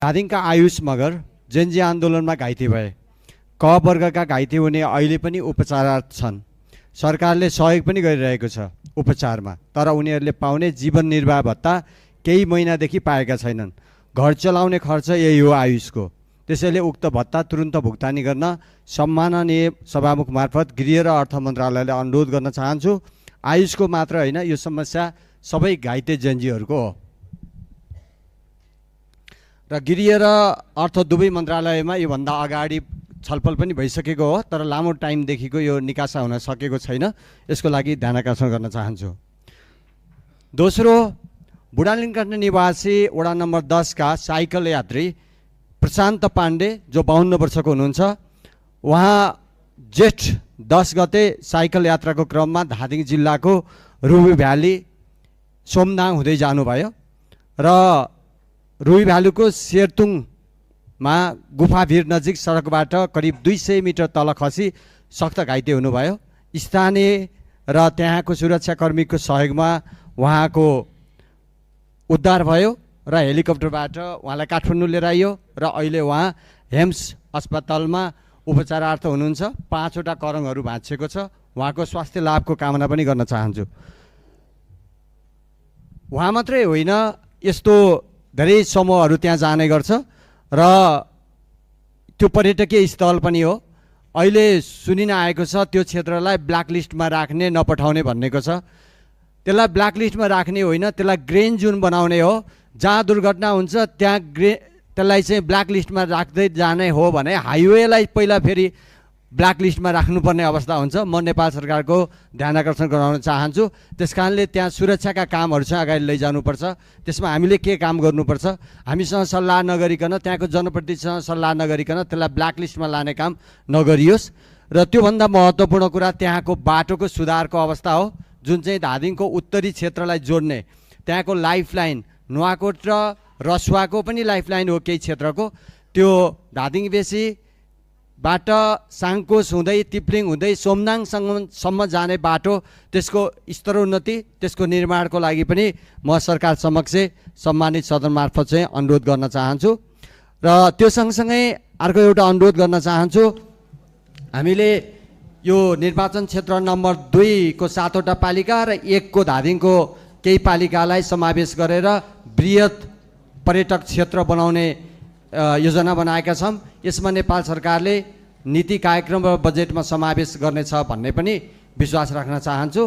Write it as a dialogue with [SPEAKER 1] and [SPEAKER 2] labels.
[SPEAKER 1] धादिङका Ayush Magar Gen Z आन्दोलनमा घाइते भए। क वर्गका घाइते हुने अहिले पनि उपचारार्थ छन्। सरकारले सहयोग पनि गरिरहेको छ उपचारमा, तर उनीहरूले पाउने जीवन निर्वाह भत्ता केही महिनादेखि पाएका छैनन्। घर चलाउने खर्च यही हो आयुषको। त्यसैले उक्त भत्ता तुरुन्त भुक्तानी गर्न सम्माननीय सभामुख मार्फत गृह र अर्थ मन्त्रालयले अनुरोध गर्न चाहन्छु। आयुषको मात्र होइन, यो समस्या सबै घाइते जेन्जीहरूको हो र गृह र अर्थ दुवै मन्त्रालयमा योभन्दा अगाडि छलफल पनि भइसकेको हो, तर लामो टाइमदेखिको यो निकासा हुन सकेको छैन। यसको लागि ध्यान आकर्षण गर्न चाहन्छु। दोस्रो, बुढालिङकाण्ड निवासी वडा नम्बर 10 का साइकल यात्री प्रशान्त पाण्डे जो 52 वर्षको हुनुहुन्छ। उहाँ जेठ 10 गते साइकल यात्राको क्रममा धादिङ जिल्लाको रुबी भ्याली सोमदाङ हुँदै जानुभयो र रुई भ्यालुको सेरतुङमा गुफाभिर नजिक सडकबाट करिब 200 मिटर तल खसी सख्त घाइते हुनुभयो। स्थानीय र त्यहाँको सुरक्षाकर्मीको सहयोगमा उहाँको उद्धार भयो र हेलिकप्टरबाट उहाँलाई काठमाडौँ लिएर आइयो र अहिले उहाँ हेम्स अस्पतालमा उपचारार्थ हुनुहुन्छ। 5वटा करङहरू भाँचिएको छ। उहाँको स्वास्थ्य लाभको कामना पनि गर्न चाहन्छु। उहाँ मात्रै होइन, यस्तो धेरै समूहहरू त्यहाँ जाने गर्छ र त्यो पर्यटकीय स्थल पनि हो। अहिले सुनिन आएको छ त्यो क्षेत्रलाई ब्ल्याकलिस्टमा राख्ने, नपठाउने भन्नेको छ। त्यसलाई ब्ल्याकलिस्टमा राख्ने होइन, त्यसलाई ग्रेन जोन बनाउने हो। जहाँ दुर्घटना हुन्छ त्यहाँ त्यसलाई चाहिँ ब्ल्याकलिस्टमा राख्दै जाने हो भने हाइवेलाई पहिला फेरि ब्ल्याकलिस्टमा राख्नुपर्ने अवस्था हुन्छ। म नेपाल सरकारको ध्यान आकर्षण गराउन चाहन्छु। त्यस कारणले त्यहाँ सुरक्षाका कामहरू चाहिँ अगाडि लैजानुपर्छ। त्यसमा हामीले के काम गर्नुपर्छ, हामीसँग सल्लाह नगरिकन, त्यहाँको जनप्रतिनिधिसँग सल्लाह नगरिकन त्यसलाई ब्ल्याकलिस्टमा लाने काम नगरियोस्। र त्योभन्दा महत्त्वपूर्ण कुरा त्यहाँको बाटोको सुधारको अवस्था हो, जुन चाहिँ धादिङको उत्तरी क्षेत्रलाई जोड्ने त्यहाँको लाइफलाइन, नुवाकोट र रसुवाको पनि लाइफलाइन हो केही क्षेत्रको। त्यो धादिङ बेसीबाट साङकोस हुँदै तिप्लिङ हुँदै सोमदाङसम्म जाने बाटो, त्यसको स्तरोन्नति, त्यसको निर्माणको लागि पनि म सरकार समक्ष सम्मानित सदन मार्फत चाहिँ अनुरोध गर्न चाहन्छु। र त्यो सँगसँगै अर्को एउटा अनुरोध गर्न चाहन्छु। हामीले यो निर्वाचन क्षेत्र नम्बर 2 को 7वटा पालिका र 1 को धादिङको केही पालिकालाई समावेश गरेर बृहत पर्यटक क्षेत्र बनाउने योजना बनाएका छौँ। यसमा नेपाल सरकारले नीति कार्यक्रम र बजेटमा समावेश गर्नेछ भन्ने पनि विश्वास राख्न चाहन्छु।